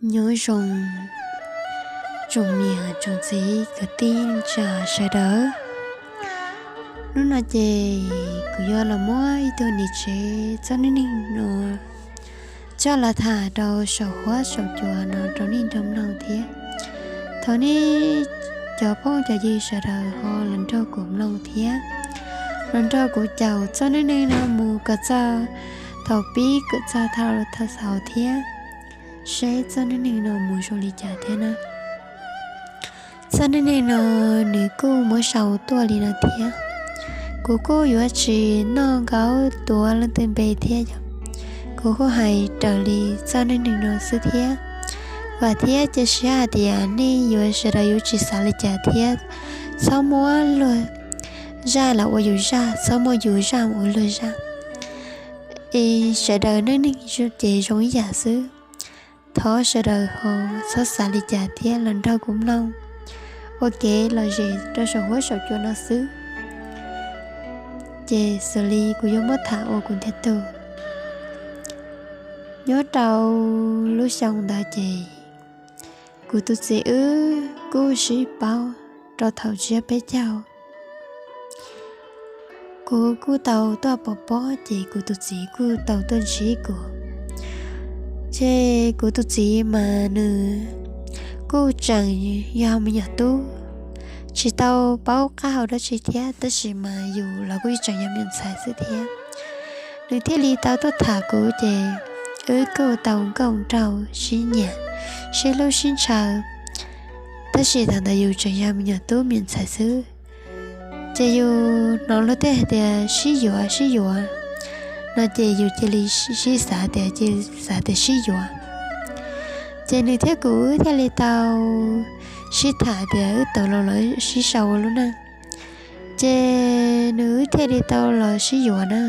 Nyob zoo tsoom niam tsoom txiv kwv tij neej tsa sawv daws. Hnub no ces kuv yuav los muab ib tug niam tsev txoj neej neeg no coj los tham rau saum huab saum cua no rau nej nrog mloog thiab. Thov nej cov phooj cov ywg sawv daws ho los nrog kuv mloog thiab, los nrog kuv caum txoj neej neeg no mus kom txog thaum pib kom txog thaum xaus thiab, seb txoj neej neeg no mus zoo li cas thiab na. Txoj neej neeg no nws kuj muab sau tuaj li no thiab. Kuv kuj yuav tsis noj nkaub tuav leej twg npe thiab yom. Kuv kuj hais raws li txoj neej neeg no xwb thiab. Vam thiab cia siab hais tias nej yuav sawv daws yuav tsis xav li cas thiab. Txhob muab luag zaj los ua yus zaj, txhob muab yus zaj ua luag zaj. Es sawv daws neej neeg ces zoo ib yam xwb. Thov sawv daws ho txhob xav li cas thiab los nrog kuv mloog ua kev lom zem rau saum huab saum cua no xwb. Ces xws li kuv yuav muab tham ua kuv ntiag tug. Nyob rau lub xyoo ntawd ces kuv tus txiv wb kuj sib paub rau thaum tsiab peb caug. Kuv kuj tau tuaj pov pob ces kuv tus txiv kuj tau tuaj ntsib kuv. Ces kuv tus txiv mas nws kuj tseem yog me nyuam tub, tsis tau paub qab hau dab tsi thiab, tab sis mas yus los kuj tseem yog me nyuam ntxhais xwb thiab. Nws thiaj li tau tuaj tham kuv ces wb kuj tau nkauj nraug sib nyiam, sib hlub sib ntshaw, tab sis thaum ntawd yus tseem yog me nyuam tub me nyuam ntxhais xwb. Ces yus hnov luag tej hais tias sib yuav sib yuav no ces yus cia li sib xav tias, cia li xav tias sib yuav. Ces nws thiab kuv wb thiaj li tau sib tham tias wb tau los los sib sau ua lub neej. Ces nws wb thiaj li tau los sib yuav na.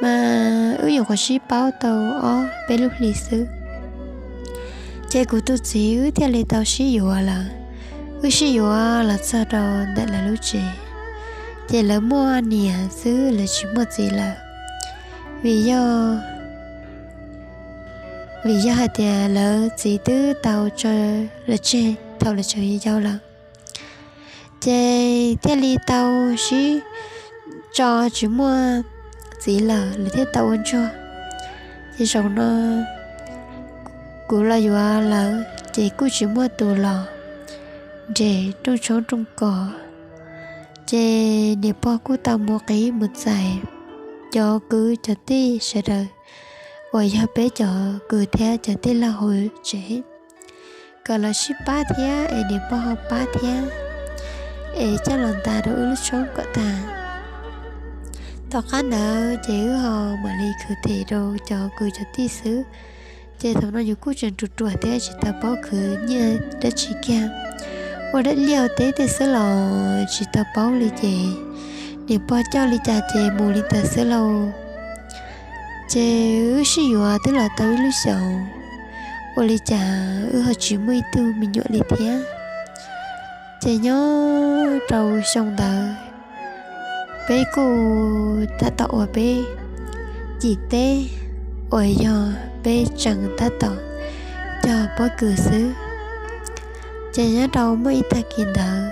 Mas wb nyuam qhuav sib paub tau ob peb lub hlis xwb, ces kuv tus txiv wb thiaj li tau sib yuav lawm. Wb sib yuav los txog rau ntawm lawv lub tsev, ces lawv muaj niam xwb, lawv tsis muaj txiv lawm. Vim yog, vim yog hais tias lawv txiv twb tau tso lawv tseg thaum lawv tseem yau lawm. Ces thiaj li tau sib tso tsis muaj txiv lawm, lawv thiaj tau ua ntsuag. Ces zaum no kuv los yuav lawv ces kuj tsis muaj tus los nres rooj tshoob rooj kos. Ces niam pog kuj tau mus qiv mus txais cov kwv cov tij sawv daws uas yog peb cov kwv thiab cov tij laug hauv tsev kom los sib pab thiab es niam pog ho pab thiab, es coj los ntas rau wb lub tshoob kom tag. Tom qab ntawd ces wb ho mam li khwv them rau cov kwv cov tij xwb. Ces thaum no yus kuj tseem ruam ruam thiab tsis tau paub khwv nyiaj dab tsi kiag, ua dab liaj teb tej xwb los tsis tau paub li ces niam pog coj li cas ces mus li ntawd xwb lauj. Ces wb sib yuav twb los tau ib lub xyoos, ua li cas wb ho tsis muaj ib tug me nyuam li thiab. Ces nyob rau xyoo ntawd peb kuj tab tom ua peb cim teb uas yog peb tseem tab tom cog pob kws xwb. Ces nyob rau muaj ib tag kis ntawd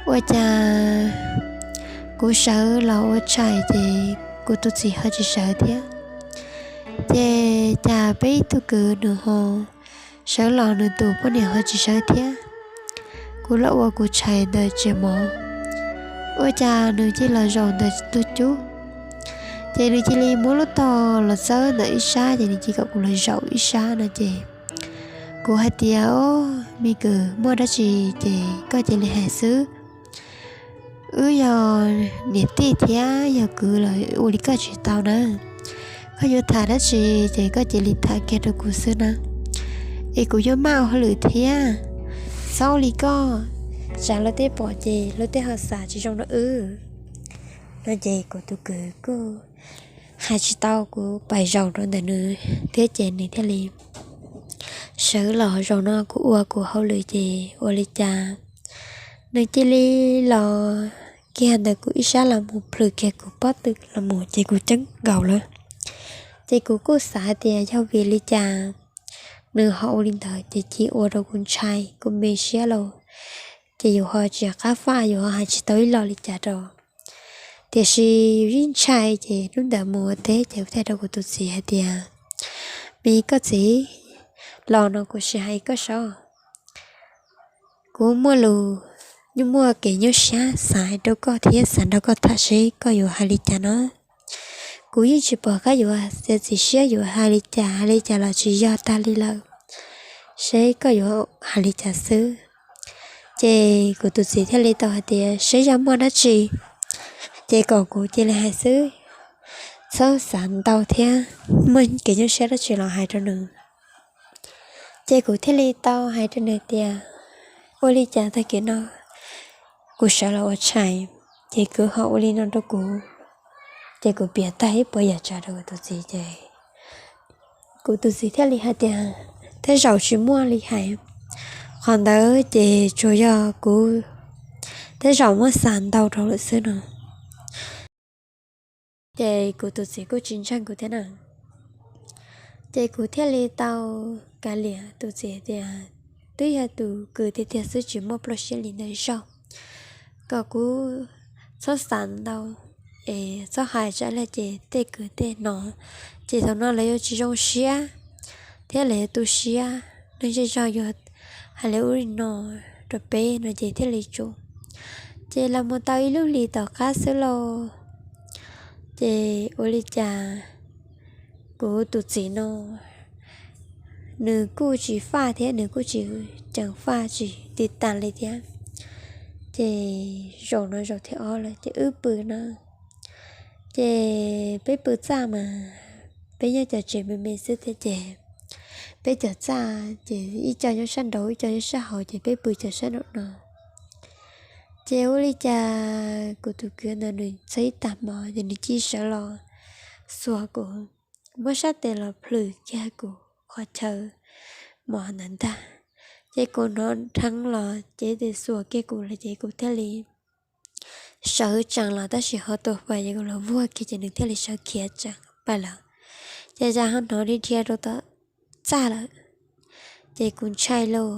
ua cas kuv sawv los ua tshais ces kuv tus txiv ho tsis sawv thiab. Ces cas peb ib tug kwv nws ho sawv los nws tus poj niam ho tsis sawv thiab. Kuv los ua kuv tshais ntawm tsev mov, ua cas nws cia li los zaum ntawm tus cub. Ces nws cia li muab lub tog los txawb ntawm ib sab ces nws cia li kom kuv los zaum ib sab no ces kuv hais tias, Au, me kwv, muaj dab tsi ces koj cia li hais xwb. Wb yog niam tij thiab yog kwv los ua li koj tsis tau na. Koj yuav tham dab tsi ces koj cia li tham kiag rau kuv xwb na, es kuv yuav maj ua hauj lwm thiab. Txhob li koj, tsam luag tej pom ces luag tej ho xav tsis zoo rau wb. No ces kuv tus kwv kuj hais tsis tau, kuv pais zaum rau ntawm nws thiab ces nws thiaj li sawv los. Zaum no kuv ua kuv hauj lwm ces ua li cas nws cia li los kiag ntawm kuv ib sab los mus plhws kiag kuv pob tw los mus ces kuv ceeb nkaus lawm. Ces kuv kuj xav tias yog vim li cas nws ho ua li ntawd ces cia ua rau kuv ntshai kuv me siab lauj. Ces yus ho tsis qab faj, yus ho hais tsis tau ib lo li cas rau. Tiam sis yus yeej ntshai ces hnub ntawd mus ua teb ces kuv thiaj rau kuv tus txiv hais tias, me koj txiv, los no kuv sim hais koj saib. Kuv muaj lus, yeej muaj kev nyuaj siab xav hais rau koj thiab xav nrog koj tham seb koj yuav hais li cas no. Kuv yeej tsis pom qab yuav txiav txim siab yuav hais li cas, hais li cas los tsis yog tag li lawm, seb koj yuav hais li cas xwb. Ces kuv tus txiv thiaj li tau hais tias seb yog muaj dab tsi ces kom kuv cia li hais xwb, txhob xav ntau thiab muaj kev nyuaj siab dab tsi los hais rau nws. Ces kuv thiaj li tau hais rau nws tias ua li cas tag kis no kuv sawv los ua tshais, ces kuv ho ua li no rau kuv. Ces kuv piav tag ib puas yam tsav rau kuv tus txiv ces kuv tus txiv thiaj li hais tias tej zaum tsis muaj li hais, qhov ntawd ces tsuas yog kuv tej zaum muab xav ntau rau lawm xwb no. Ces kuv tus txiv kuj tsis ntseeg kuv thiab na. Ces kuv thiaj li tau kav liam tus txiv tias twb yog tus kws tiag tiag xwb tsis muaj plab siab li ntawd zog, kom kuv txhob xav ntau es txhob hais tsam ib pliag ces tej kwv tij hnov ces thaum no lawv yuav tsis zoo siab thiab lawv yuav tu siab, neeg zej zog yuav hais li ub li no rau peb no ces thiaj li tsum. Ces los mus tau ib lub hlis tom qab xwb lauj, ces ua li cas kuv tus txiv no nws kuj tsis faj thiab nws kuj tsis ceev faj tsis tiv tas li thiab. Ces zaum no zaum thib ob lawm ces wb pw no, ces peb pw txaj mas peb nyob cov tsev me me xwb thiab ces peb cov txaj ces ib co nyob sab nraud ib co nyob sab hauv ces peb pw cov sab nraum no. Ces ua li cas kuv tus kwv ntawd nws txog ib tag hmo ces nws cia li sawv los xuas kuv, muab sab tes los plhws kiag kuv qhov chaw mos ntawd ntag. Ces kuv hnov dheev los ces tes xuas kiag kuv lawm ces kuv thiaj li sawv tsees los tab sis ho tua pais ces kuv los vuag kiag ces nws thiaj li sawv khiav tsees pais lawm. Ces cas ho hnov dhia dhia rau tom txaj lawm, ces kuv ntshai lauj.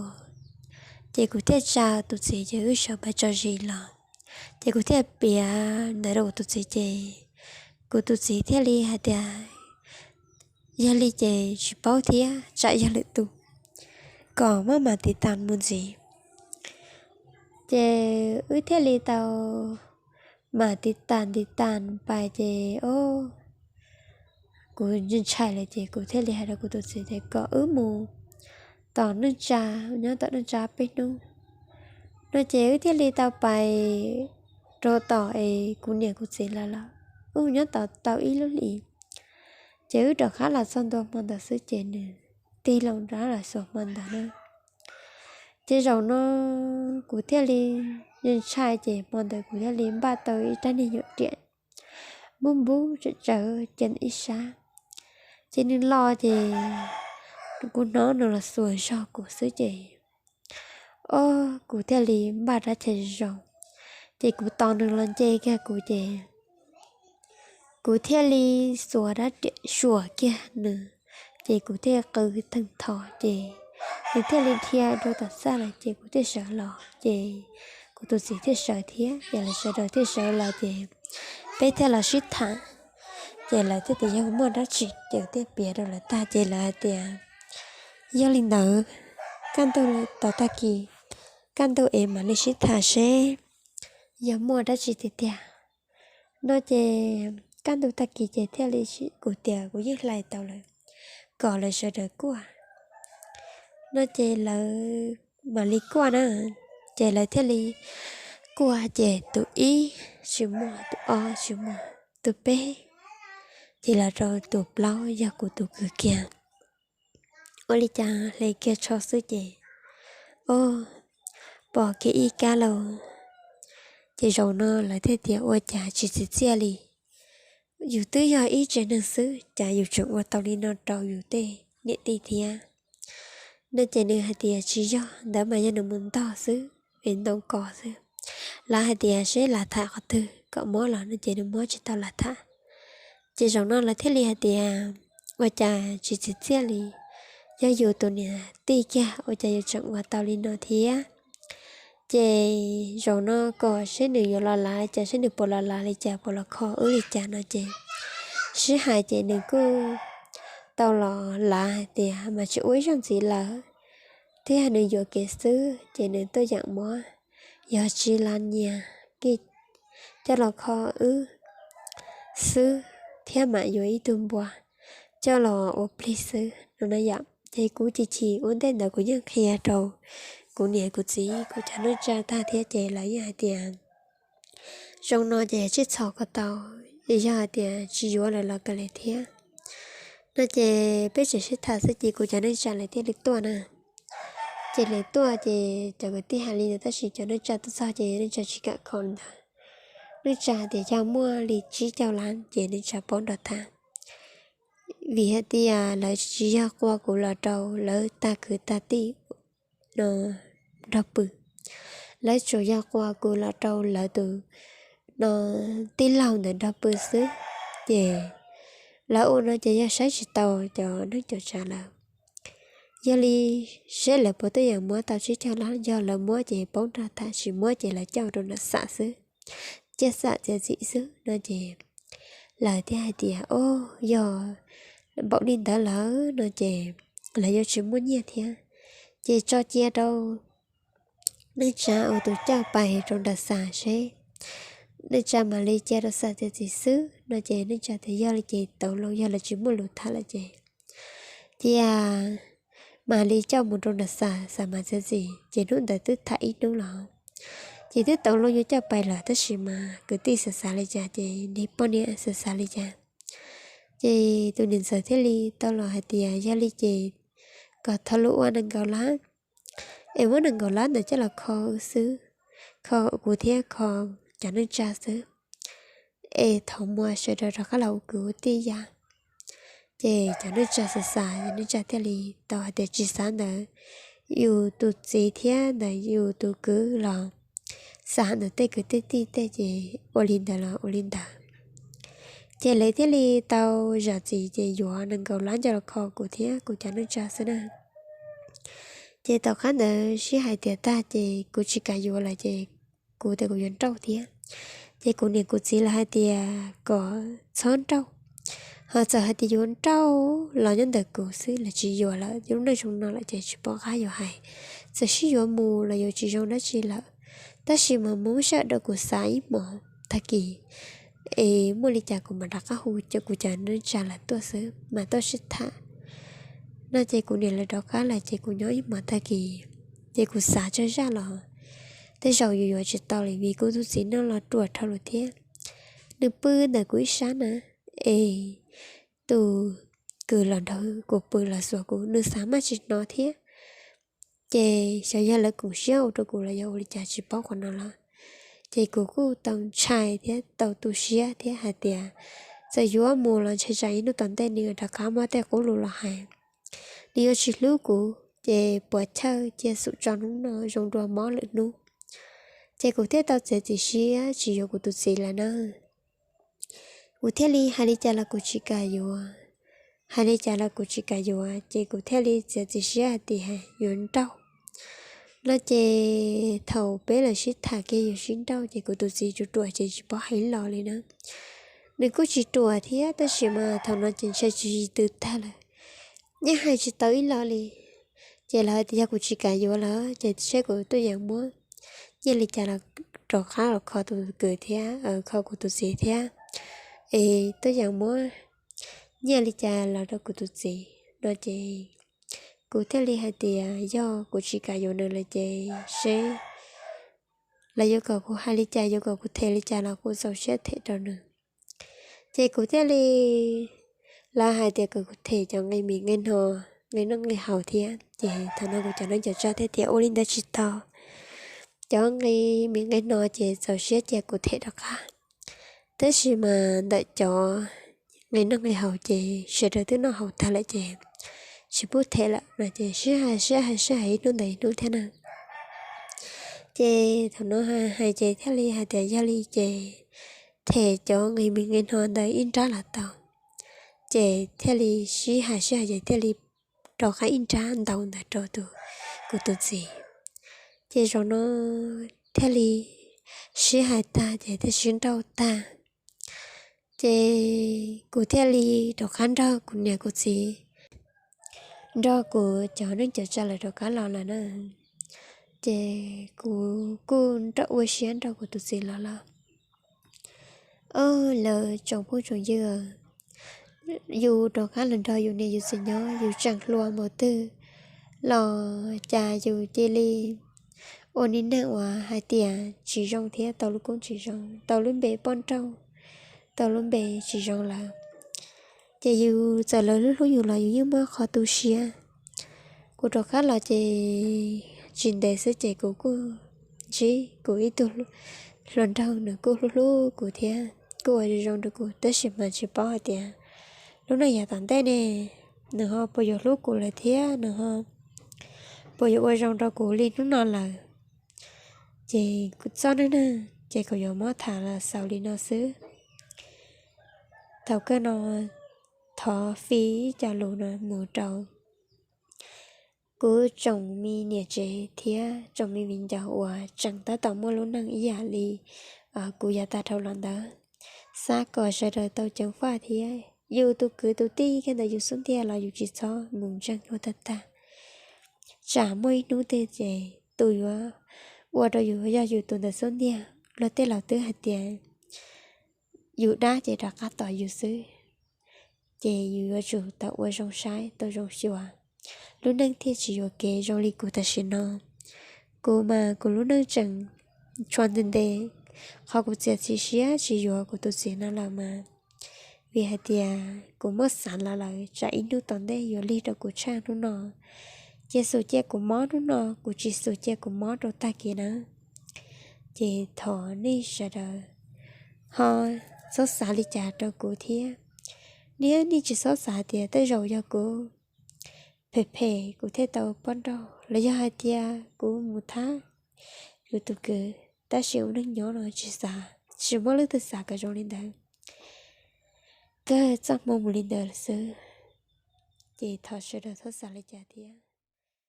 Ces kuv thiaj tsa tus txiv ces wb sawv pais tso zis los, ces kuv thiaj piav ntawd rau kuv tus txiv ces kuv tus txiv thiaj li hais tias yog li ces tsis paub thiab tsam yog lwm tus, kom maj mam tiv tas mus ntxiv. Ces wb thiaj li tau mam tiv tas tiv tas pais ces o kuv ntshai lawm ces kuv thiaj li hais rau kuv tus txiv tias kom wb mus tom neej tsa, nyob tom neej tsa peb hnub no ces wb thiaj li tau pais rau tom es kuv niam kuv txiv lawv los. Wb mus nyob tom tau ib lub hlis ces wb rov qab los txog ntua hmo ntawd xwb ces nws tig loo rov los xuas hmo ntawd na. Ces zaum no kuv thiaj li ntshai ces hmo ntawd kuv thiaj li npaj tau ib rab niag nyuam riam npub npub tsawv tsawv cia ib sab. Ces nws los ces kuv hnov nws los xuas zog kuv xwb ces o kuv thiaj li npaj rab chaw zoo, ces kuv tos nws los nce kiag kuv ces kuv thiaj li xuas rab riam xuas kiag nws, ces kuv thiaj qw theej tho ces nws thiaj li dhia rau tom txaj lawm ces kuv thiaj sawv los ces kuv tus txiv thiaj sawv thiab ces lawv sawv daws thiaj sawv los ces peb thiaj los sib tham. Ces lawv thiaj tias yog muaj dab tsi ces kuv thiaj piav rau lawv tag ces lawv hais tias yog li ntawd kaj ntug tau tag kis, kaj ntug es mam li sib tham seb yog muaj dab tsi tiag tiag no ces kaj ntug tag kis ces thiaj li kuv tias kuv yeej hlais tau lawm, kom lawv sawv daws kuaj no ces lawv mam li kuaj na. Ces lawv thiaj li kuaj ces tus ib tsis muaj, tus ob tsis muaj, tus peb ces los rau tus plaub yog kuv tus kwv kiag. Ua li cas hle kiag tsho xwb ces o pom kiag ib kab lauj. Ces zaum no lawv thiaj tias ua cas tsis txiv txiaj li, yus twb yog ib tsev neeg xwb cas yus tseem ua tau li no rau yus tej niam tij thiab no ces nws hais tias tsis yog, ntawd mas yog nws mus ntog xwb es ntoo kos xwb. Lawv hais tias seb lam tham qhov twg kom muab los no ces nws muab tsis tau lam tham. Ces zaum no lawv thiaj li hais tias ua cas tsis txiv txiaj li, yog yus tus niam tij kiag ua cas yuav tseem ua tau li no thiab. Ces zaum no kom seb nws yuav los lav li cas, seb nws puas los lav li cas, puas los kho wb li cas no ces sib hais ces nws kuj tau los lav hais tias mas tsis ua ib zaug ntxiv lawm, thiab nws yuam kev xwb ces nws tuaj yeem muab yog tsib lab nyiaj coj los kho wb xwb, thiab mam yuav ib tug npua coj los ua plig xwb no na yom. Ces kuv chim chim ua ntej ntawd kuv yeej qhia rau kuv niam kuv txiv kuv cov neej tsa tag thiab ces lawv yeej hais tias zoo no ces tsij txhom kom tau, yog hais tias tsis yuav lawm los kawg li thiab no ces peb tseem sib tham xwb ces kuv cov neej tsa lawv thiaj li tuaj na. Ces lawv tuaj ces cov kwv tij hais li ntawd tab sis cov neej tsa tuaj txog ces neej tsa tsis kam kho li ntawd. Neej tsa hais tias yog muaj li tsib caug lab ces neej tsa paub nrog tham, vim hais tias lawv tsis yog qua kuv los rau lawv tag kwv tag tij no nrog pw, lawv tsuas yog qua kuv los rau lawv tus no tij laug ntawd nrog pw xwb. Ces lawv ua no ces yog saib tsis taus cov neej cov tsav lawm. Yog li seb lawv puas tuaj yeem muab tau tsib caug lab, yog lawv muab ces paub nrog tham, tsis muab ces lawv coj rau nram xam xwb, ciaj xam txiav txim xwb no ces lawv thiaj hais tias o, yog npaum li ntawd lawm no ces lawv yuav tsis muaj nyiaj thiab, ces tso cia rau neej tsa ua tus coj pais rau nram xam seb neej tsa mam li cia rau xam txiav txim xwb no ces neej tsa tias yog li ces tau lawm, yog lawv tsis muaj lus tham lawm ces cia mam li coj mus rau nram xam, xam mam txiav txim. Ces hnub ntawd twb tham ib hnub los ces twb tau lawm yuav coj pais lawm tab sis mas kwv tij xav xav li cas ces niag poj niam xav xav li cas. Ces tus niam ntxawm thiaj li tau los hais tias yog li ces kom thov lus ua nees nkaum lab, es muab nees nkaum lab ntawd coj los kho wb xwb, kho kuv thiab kho cov neej tsa xwb, es thaum muaj sawv daws rov qab los ua kwv ua tij yam. Ces cov neej tsa xav xav, cov neej tsa thiaj li tau hais tias tsis xav ntawd, yus tus txiv thiab ntawm yus tus kwv los xav ntawm tej kwv tej tij tej ces ua li ntawd los ua li ntawd. Ces lawv thiaj li tau zam txim ces yuav nees nkaum lab coj los kho kuv thiab kuv cov neej tsa xwb na. Ces tom qab ntawd sib hais tias tag ces kuv tsis kam yuav lawm ces kuv tias kuv yuav nrauj thiab. Ces kuv niam kuv txiv lawv hais tias kom txhob nrauj, ho txawm hais tias yuav nrauj los nyob ntawm kuv xwb, lawv tsis yuav lawm, lub neej zoo no lawm ces tsis pom qab yuav hais. Txawm sib yuav mus los yuav tsis zoo dab tsi lawm, tab sis mas muab sij hawm rau kuv xav ib hmos tag kis, es muaj li cas kuv mam rov qab hu kuv cov neej tsa lawv tuaj xwb mas tuaj sib tham no. Ces kuv niam lawv rov qab lawm ces kuv nyob ib hmos tag kis, ces kuv xav tsawg zaj los tej zaum yuav yuav tsis tau li vim kuv tus txiv no los ruam dhau lawm thiab. Nws pw ntawm kuv ib sab na, es tus kwv los nrog kuv pw los xuas kuv, nws xav maj tsis hnov thiab. Ces xyov yog lawv koom siab ua rau kuv los yog ua li cas tsis paub qhov no lawm. Ces kuv kuj tau ntshai thiab tau tu siab thiab hais tias txawm yuav mus los ntshai tsam ib hnub tom ntej nws rov qab muab tej qub lus los hais, nws yuav tsis hlub kuv ces puas chawj cia xum tso hnub no zoo dua mob lwm hnub. Ces kuv thiaj tau txiav txim siab tsis yuav kuv tus txiv lawm na. Kuv thiaj li hais li cas los kuv tsis kam yuav, hais li cas los kuv tsis kam yuav, ces kuv thiaj li txiav txim siab hais tias yuav nrauj no. Ces thaum peb los sib tham kiag yuav sib nrauj ces kuv tus txiv ruam ruam ces tsis paub hais ib los li na. Nws kuj tsis ruam thiab tab sis mas thaum no ces ntshai tsis tw tag lawm, yeej hais tsis tau ib los li. Ces lawv hais tias yog kuv tsis kam yuav lawm ces seb kuv tuaj yeem muab nyiaj li cas los rov qab los kho tus kwv thiab kho kuv tus txiv thiab, es tuaj yeem muab nyiaj li cas los rau kuv tus txiv no. Ces kuv thiaj li hais tias yog kuv tsis kam yuav nws lawm ces seb lawv yuav kom kuv hais li cas, yuav kom kuv them li cas los kuv txaus siab them rau nws. Ces kuv thiaj li, lawv hais tias kom kuv them cov nqi mis nqi no, nqi noj nqi haus thiab. Ces thaum no kuv cov neej cov tsa thiaj tias ua li ntawd tsis tau, cov nqi mis nqi no ces txaus siab cia kuv them rov qab, tab sis mas ntawm cov nqi noj nqi haus ces sawv daws twb noj haus tag lawm ces tsis pub them lawm no. Ces sib hais sib hais sib hais ib hnub ntawm ib hnub thiab na. Ces thaum no hais ces thiaj li hais tias yog li ces them cov nqi mis nqi no ntawd ib nrab los tau. Ces thiaj li sib hais sib hais ces thiaj li rov qab ib nrab ntaus ntawd rau tus, kuv tus txiv. Ces zaum no thiaj li sib hais tag ces thiaj sib nrauj tag. Ces kuv thiaj li rov qab nrog kuv niam kuv txiv, nrog kuv cov neej cov tsav lawv rov qab los lawm na. Ces kuv kuj nrog ua siab nrog kuv tus txiv los lawm. Ob, lawv tsoom phooj tsoom ywg, yus rov qab los nrog yus niam yus txiv nyob yus tseem hluas npaum twg los cas yus cia li ua niag neeg uas hais tias tsis zoo thiab tau lub koob tsis zoo, tau lub npe poj nrauj, tau lub npe tsis zoo lawm. Ces yus txawm lawv hlub hlub yus los yus yeej muaj qhov tu siab. Kuv rov qab los ces tsis ntev xwb ces kuv kuj ntsib kuv ib tug hluas nraug, nws kuj hlub hlub kuv thiab kuj ua zoo zoo rau kuv, tab sis mas tsis paub hais tias lub neej yav tom ntej ne, nws ho puas yuav hlub kuv lawm thiab nws ho puas yuav ua zoo rau kuv li hnub no lawm. Ces kuv txoj neej neeg ces kuv yuav muab tham los xaus li no xwb. Thaum kawg no thov fij ib co lus no mus rau kuv tsoom me niam tsev thiab tsoom me viv ncaus uas tseem tab tom muaj lub neej ib yam li kuv yav tag dhau los ntawd. Xav kom sawv daws tau ceev faj thiab yus tus kwv tus tij kiag ntawm yus xub ntiag los yus tsis txhob mus ntseeg luag tag tag. Tsam muaj ib hnub twg ces tus yuav ua rau yus yog yus tus ntawm xub ntiag. Luag tej laus twb hais tias yus dab ces rov qab tom yus xwb. Ces yus yuav tsum tau ua zoo saib tau zoo xyuas, lub neej thiaj tsis yuam kev zoo li kuv tam sim no. Kuv mas kuv lub neej tseem tshuav ntev ntev, qhov kuv txiav txim siab tsis yuav kuv tus txiv no lawm mas vim hais tias kuv muab xav los lawm tsam ib hnub tom ntej yuav lig rau kuv tshaj hnub no. Cia xum cia kuv mob hnub no, kuv tsis xum cia kuv mob rau tag kis na. Ces thov nej sawv daws ho txhob xav li cas rau kuv thiab. Niaj nej tsis txhob xav tias tej zaum yog kuv phem phem kuv thiaj tau poj nrauj los yog hais tias kuv mus thab yus tus kwv, tab sis ua neej nyob no tsis xav, tsis muaj leej twg xav kom zoo li ntawd. Kawg txoj hmoo mus li ntawd xwb, ces thov sawv daws txhob xav li cas thiab.